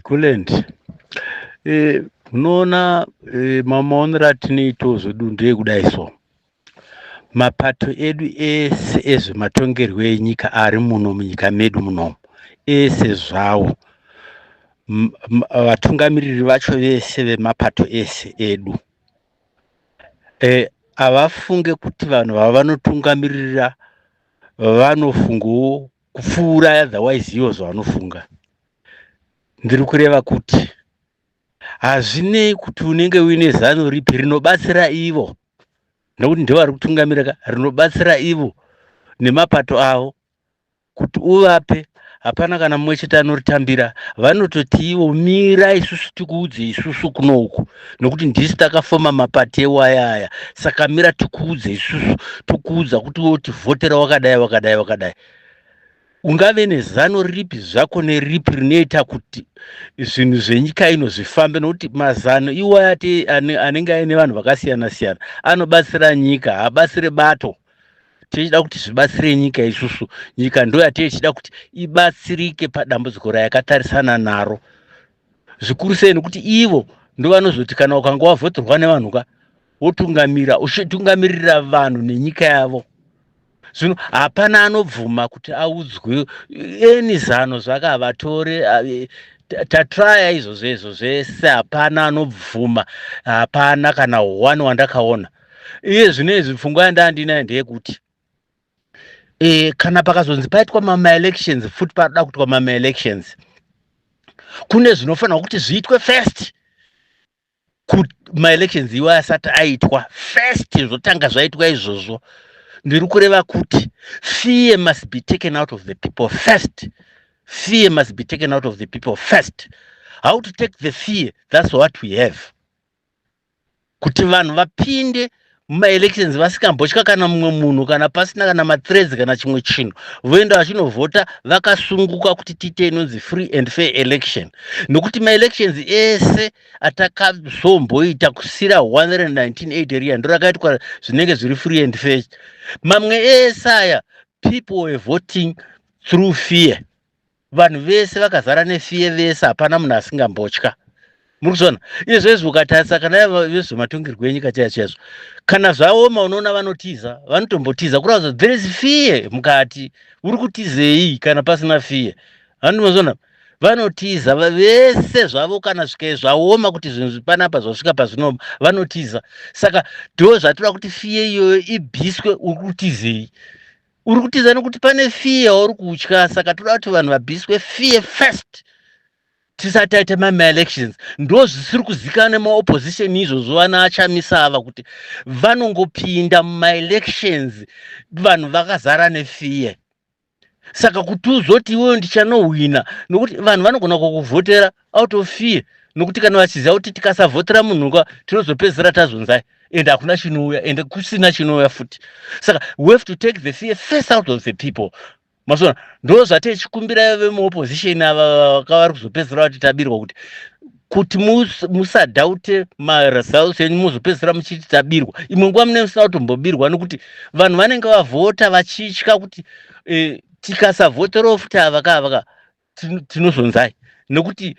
Kulend, unoona, mamaonero atinoitawo zvedu ndeyekudai. So mapato edu ese ezvematongerwo enyika ari muno munyika medu munomu, ese zvawo, vatungamiriri vacho vese vemapato ese edu havafunge kuti vanhu vavanotungamirira vanofungawo kupfuura otherwise ivo zvavanofunga. Ndiri kureva kuti hazvinei kuti unenge uine zano ripi rinobatsira ivo, nokuti ndivo vari kutungamira ka, rinobatsira ivo nemapato avo, kuti uvape, hapana kana mumwe chete anoritambira. Vanototi ivo, "Mira, isusu tikuudze isusu kunouku, nokuti ndisi takafoma mapati ewaya aya. Saka mira tikuudze isusu, tokuudza kuti wotivhotera wakadai, wakadai, wakadai." Ungave nezano ripi zvako neripi rinoita kuti zvinhu zvenyika ino zvifambe, nokuti mazano iwaya anenge aine vanhu vakasiyana siyana anobatsira nyika, haabatsire bato. Tichida kuti zvibatsire nyika isusu, nyika ndo yatichida kuti ibatsirike padambudziko rayakatarisana naro zvikuru sei, nokuti ivo ndo vanozoti kana ukanga wavhoterwa nevanhu ka, wotungamira, uchitungamirira vanhu nenyika yavo. Zvino hapana anobvuma kuti audzwe eni zano zvake, havatore. Tatraya izvozvo izvo zvese, hapana anobvuma, hapana kana one wandakaona. Iye zvino izvi, pfungwa yandandinayo ndeyekuti kana pakazonzi paitwa mamaelections futi, paroda kuitwa mamaelections, kune zvinofanirwa kuti zviitwe first maelections iwo asati aitwa. First zvotanga zvaitwa izvozvo. Ndiri kureva kuti fear must be taken out of the people first. Fear must be taken out of the people first. How to take the fear? That's what we have, kuti vanhu vapinde mumaelections vasingambotya kana mumwe munhu, kana pasina kana mathreats kana chimwe chinhu, voenda vachinovhota vakasunguka, kuti tiite inonzi free and fair election. Nokuti maelections ese atakazomboita kusira 119 riya ndo rakaitwa zvinenge zviri free and fair. Mamwe ese aya, people were voting through fear. Vanhu vese vakazara nefear vese, hapana munhu asingambotya. Muri kuzviona izvezvi, ukatarisa kana vezvematongerwo enyika chaiyo chaizvo, kana zvaoma unoona vanotiza, vanotombotiza, kuratidza there is fear mukati. Uri kutizei kana pasina fear? Handimazviona, vanotiza vese zvavo kana svike zvaoma, kuti zvinhu panapa zvasvika pazvinooma, vanotiza. Saka ndo zvatoda kuti fear iyoyo ibviswe. Uri kutizei? Uri kutiza nekuti pane fear yauri kutya. Saka toda kuti vanhu vabviswe fear first tisati taita mamaelections. Ndo zvisiri kuzikanwa nemaopposition izvozvo, vana achamisa ava, kuti vanongopinda mumaelections vanhu vakazara nefear. Saka kuti uzoti iweyo ndichanohwina, nokuti vanhu vanogona kukuvhotera out of fear, nokuti kana vachiziva kuti tikasavhotera munhu ka, tinozopedzisira tazonzai, ende hakuna chinouya, ende kusina chinouya futi. Saka we have to take the fear first out of the people. Masona ndo zvatechikumbira vemuopposition ava vari kuzopedzisira vati tabirwa, kuti musadhaute maresults enyu, muzopedzisira muchiti tabirwa. Imwe nguva mune musina kutombobirwa, nokuti vanhu vanenge vavhota vachitya kuti tikasavhoterawo futi ava ka, ava ka, tinozonzai, nekuti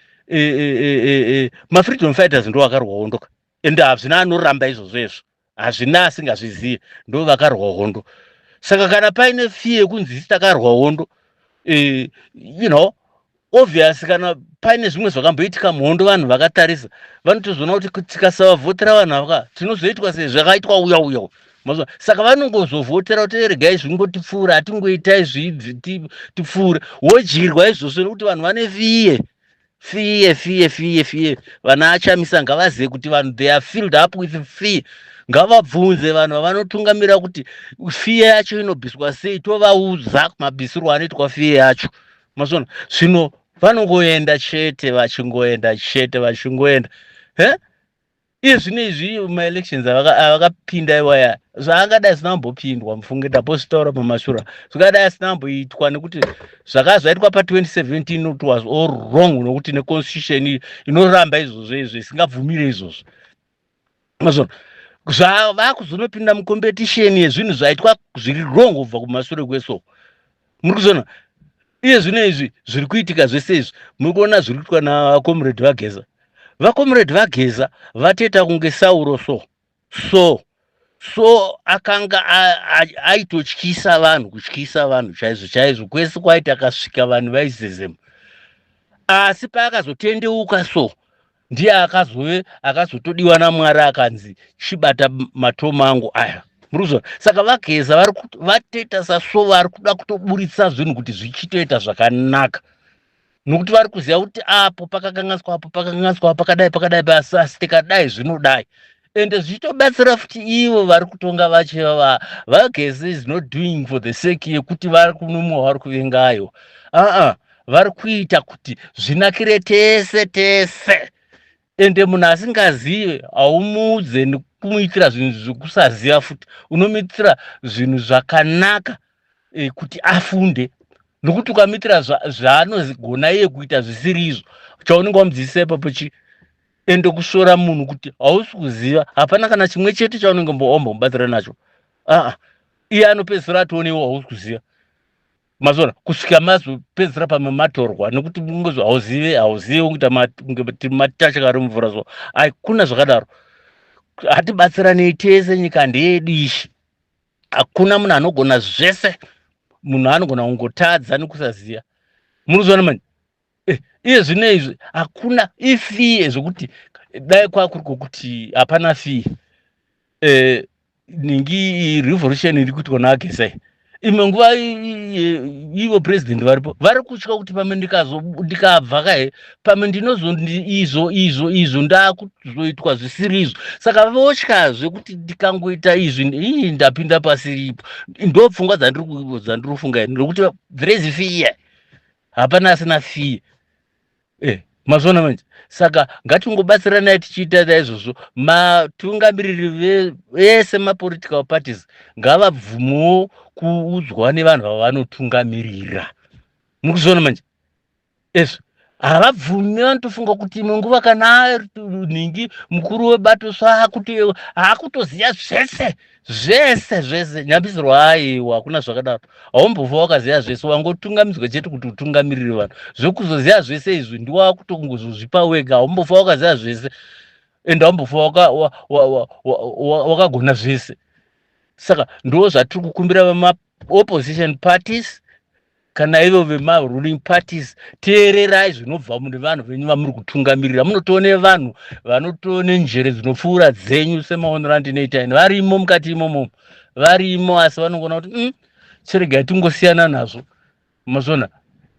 mafreedom fighters ndo vakarwa hondo ka, ende hazvina anoramba izvozvo izvo, hazvina asingazvizivi, ndo vakarwa hondo. Saka kana paine fear yekunzi isi takarwa hondo, obvious, kana paine zvimwe zvakamboitika muhondo, vanhu vakatarisa vanotozoona kuti tikasavavhotera vanhu ava, tinozoitwa sezvakaitwa uya uya. Mazwa? Saka vanongozovhotera kuti regai zvingotipfuura, hatingoitai zvibvi tipfuure, wodyirwa izvozvo, nekuti vanhu vane fear, fear, fear, fear, fear. Vana achamisa ngavazive kuti vanhu, they are filled up with fear. Ngavabvunze vanhu vavanotungamira kuti fear yacho inobviswa sei, tovaudza mabvisirwo anoitwa fear yacho. Mazvona? Zvino vanongoenda chete, vachingoenda chete, vachingoenda. He, iye zvino izvi maelections avakapinda iwaya, zvaangadai asina kumbopindwa, mufunge ndambozvitaura pamashure, zvingadai asina kumboitwa, nekuti zvakava zvaitwa pa2017, it was all wrong, nokuti neconstitution inoramba izvozvo izvo, isingabvumire izvozvo. Mazvona? Zvavakuzonopinda mucompetition yezvinhu zvaitwa zviri wrong kubva kumashure kwesoko. Muri kuzona? Iye zvino izvi zviri kuitika zvese izvi, muri kuona zviri kuitwa navakomredi vaGeza. Vakomredi vaGeza vatoita kunge Sauro, so so so akanga aitotyisa vanhu, kutyisa vanhu chaizvo chaizvo. Kwese kwaiti akasvika, vanhu vaizezema. Asi paakazotendeuka, so ndiye akazove akazotodiwa naMwari, akanzi, "Chibata matomo angu aya." Muri, saka vaGeza vari vatoita saSauro, vari kuda kutoburitsa zvinhu kuti zvichitoita zvakanaka, nokuti vari kuziva kuti apo pakakanganiswa, apo pakakanganiswa, pakadai, pakadai, asi tikadai zvinodai. Ende zvichitobatsira futi ivo vari kutonga vacho. VaGeza is not doing for the sake yekuti vari kunomwe vari kuvengayo. Aa, vari kuita kuti zvinakire tese tese. Ende munhu asingazive haumuudze nekumuitira zvinhu zvekusaziva futi, unomuitira zvinhu zvakanaka kuti afunde, nokuti ukamuitira zvaanogona iye kuita zvisiri izvo, chaunenge wamudzidzisa ipapo chi. Ende kusvora munhu kuti hausi kuziva, hapana kana chimwe chete chaunenge wambomubatsira nacho. Aa, iye anopedzisira atooneiwo hausi kuziva mazona, kusvika mazopedzisira pamwe matorwa, nekuti ungozi hauzive, hauzive, kuita kunge matatya ari mumvura. So hakuna zvakadaro. Hatibatsiranei tese, nyika ndeyedu ishi. Hakuna munhu anogona zvese, munhu anogona kungotadza nekusaziva. Munozoona manje, iye zvino izvi hakuna ifear zvokuti dai kwakuri kwokuti hapana fear, ningi revolution iri kuitwa naGeza. Imwe nguva ivo president varipo vari kutya kuti pamwe ndikabva kahe, pamwe ndinozo izvo izvo izvo ndakuzoitwa zvisiri izvo. Saka votyazve kuti ndikangoita izvi, ii, ndapinda pasiripo. Ndo pfungwa dzandiri kufunga ini, nokuti there is fear, hapana asina fear. Mazviona manje? Saka ngatingobatsiranai tichiita naizvozvo. Matungamiriri vese, mapolitical parties, ngavabvumewo kuudzwa nevanhu vavanotungamirira. Muri kuzviona manje ezvo? Havabvumi, vanotofunga kuti imwe nguva kana nhingi mukuru webato so haakutoziva zvese zvese zvese. Nyambisirwa, aiwa, hakuna zvakadaro. Haumbofa wakaziva zvese, wangotungamidzwa chete kuti utungamirire vanhu. Zvekuzoziva zvese izvi ndiwakutongozozvipa wega. Haumbofa wakaziva zvese, ende haumbofa wakagona zvese. Saka ndo zvatiri kukumbira vemaopposition parties kana ivo vemaruling parties: teererai zvinobva mune vanhu venyu vamuri kutungamirira. Munotoone vanhu vanotone njere dzinopfuura dzenyu, semaonero andinoita ini. Varimo mukati imomo, varimo, asi vanongoona kuti chiregai tingosiyana nazvo." Mazvona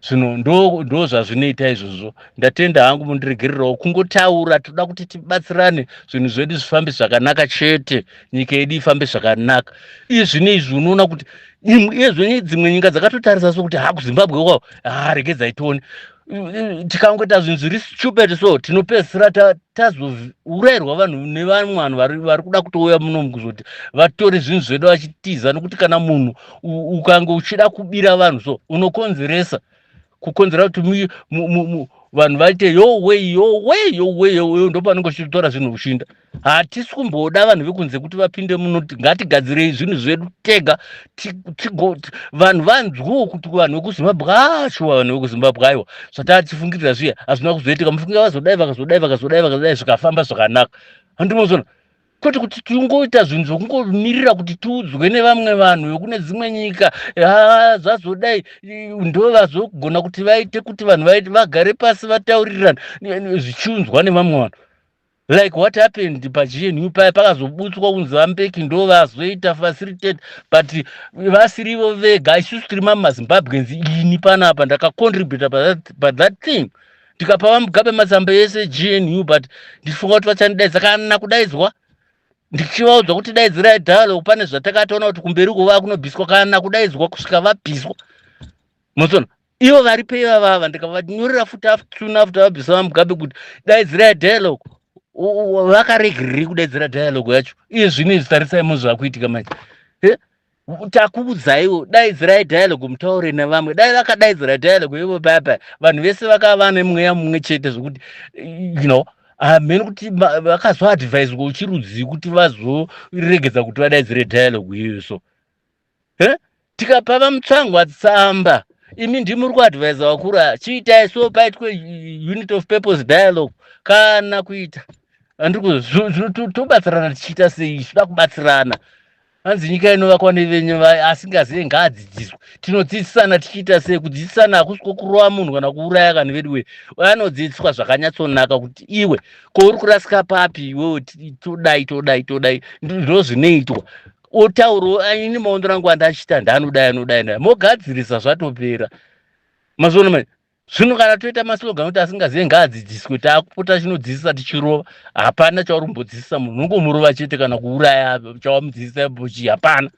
zvino? Ndo zvazvinoita izvozvo. Ndatenda hangu, mundiregererawo kungotaura. Toda kuti tibatsirane, zvinhu zvedu zvifambe zvakanaka chete, nyika yedu ifambe zvakanaka. Iye zvino izvi unoona kuti iye zvino dzimwe nyika dzakatotarisa sokuti, ha, kuZimbabwe kwao, ha, regedzai tione. Tikangoita zvinhu zviri stupid, so tinopedzisira tazourayirwa vanhu nevamwe vanhu vari kuda kutouya munomu kuzoti vatore zvinhu zvedu vachitiza. Nokuti kana munhu ukange uchida kubira vanhu, so unokonzeresa kukonzera kuti vanhu vaite yowe yowe yowe yowe, ndopanenge uchitora zvinhu uchinda. Hatisi kumboda vanhu vekunze kuti vapinde muno. Ngatigadzirei zvinhu zvedu tega, vanhu vanzwewo kuti vanhu vekuZimbabwe, ashuwa, vanhu vekuZimbabwe, aiwa, zvatatichifungirira zviya hazvina kuzoitika. Mufunga vazodai, vakazodai, vakazodai, vakazodai, zvikafamba zvakanaka. Handimozona kwete kuti tingoita zvinhu zvokungomirira kuti tiudzwe nevamwe vanhu vekune dzimwe nyika. Ha, zvazodai, ndo vazogona kuti vaite kuti vanhu vagare pasi vataurirana, zvichiunzwa nevamwe vanhu, like what happened paGNU paya, pakazobutswa kunzi vaMbeki ndo vazoita facilitate, but vasirivo vega. Isusu tiri mamaZimbabweans, ini panapa ndakacontributa pathat thing, ndikapa vaMugabe matsamba ese GNU, but ndichifunga kuti vachandidaidza. Kana kudaidzwa, ndichivaudza kuti daidzirai dialogue, pane zvatakatoona kuti kumberi uko vakunobviswa. Kana kudaidzwa, kusvika vabviswa. Mozona ivo varipo ivavava, ndikavanyorera futi soon after vabvisa vaMugabe kuti daidzirai dialogue. Vakaregereri kudaidzira dialogue yacho? Iye zvino izvi tarisai muzvakuitika manje. Takuudzaiwo, daidzirai dialogue, mutaure nevamwe. Dai vakadaidzira dialogue ivo paya, vanhu vese vakava nemweya mumwe chete, zvokuti hamene kuti vakazoadviswa uchirudzi kuti vazoregedza kuti vadaidzire dialogue iyoyo. So tikapa vaMutsvangwa tsamba. Imi ndimuri kuadvisa vakuru, chiitai so, paitwe unit of purpose dialogue kana kuita handiri tobatsirana tichiita sei? Zvida kubatsirana. Hanzi nyika inovakwa nevenyu, asingazive ngaadzidziswe. Tinodzidzisana tichiita sei? Kudzidzisana hakusi kwokurova munhu kana kuuraya kana veduwe. Anodzidziswa zvakanyatsonaka kuti iwe kouri kurasika papi, iwewe todai, todai, todai, ndo zvinoitwa. Otauro ini maondo rangu andachita ndanodai, anodai ndai, mogadzirisa, zvatopera. Mazuva manje zvino kana toita maslogan kuti asingazive ngaadzidziswe, taakupota chinodzidzisa tichirova. Hapana chauri kumbodzidzisa munhu, unongomurova chete kana kuuraya. Chawamudzidzisa chi? Hapana.